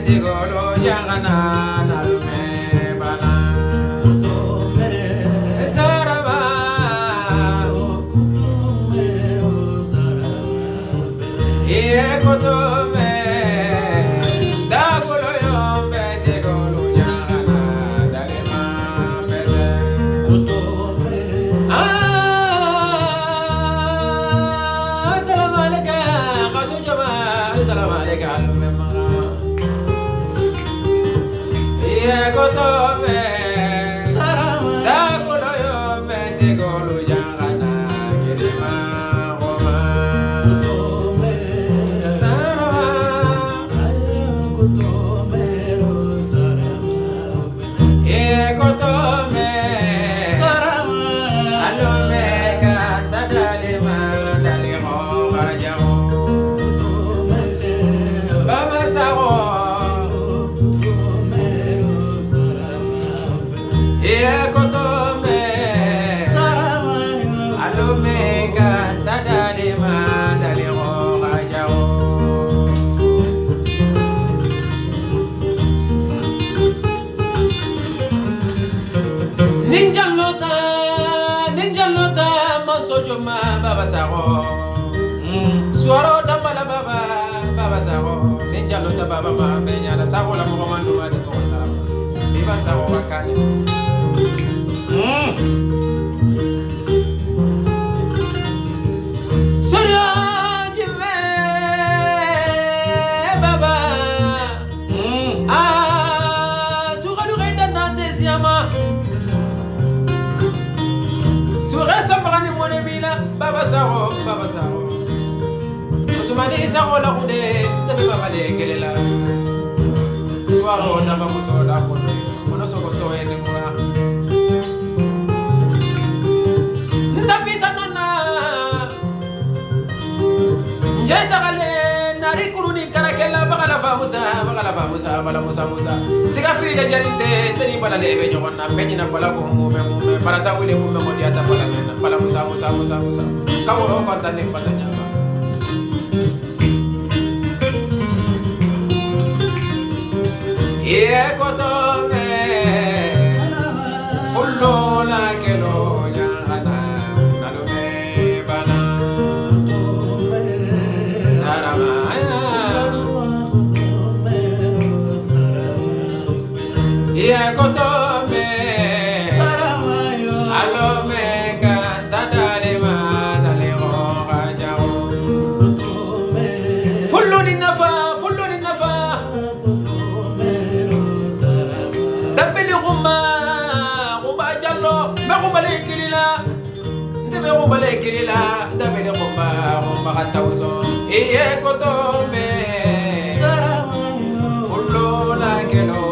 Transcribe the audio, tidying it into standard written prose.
tigolo jangana nalume bana saraba iye kotome dagulo yombe tigolo jangana dalima bete assalamu alaikum qasu jama assalamu alaikum iye kotome dagulo yombe tigolo jangana girima goma saraba iye kotome alome kanta dalima dalimo garjago baba sago iye kotome alome kanta dalima dalimo garjago Ninja lota manso joma baba sago suaro dambala baba baba sago ninja lota baba ma benya la sago la mo mando ma de to sarama biba sago wakani Surya jive baba ah sugadu gaida na tesiama Sure sambrani mone bila baba sago baba sago Usumani sago la kude tebe baba le kelela Suaro na bamuso la kude ono soko to ene kwa Ndapita nona Njeta gale nari kuruni karakela bagala fa musa bagala fa musa bala musa musa Siga fili da jarinte teni bala le be nyogona penyi na bala ko mume mume para sa wile mume ngodi ata bala mena bala musa musa musa musa Kawo o konta ne pasa nyama Iye kotome fullo la kelo jangana nalume bana sarama Iye kotome alome kanta dalima dalimo gajao Fullo ni nafa fullo ni nafa Dabeli gumma gumba jallo me gumba le kilila ndebe gumba le kilila dabeli gumba gumba katawzo iye kotome fullo la kelo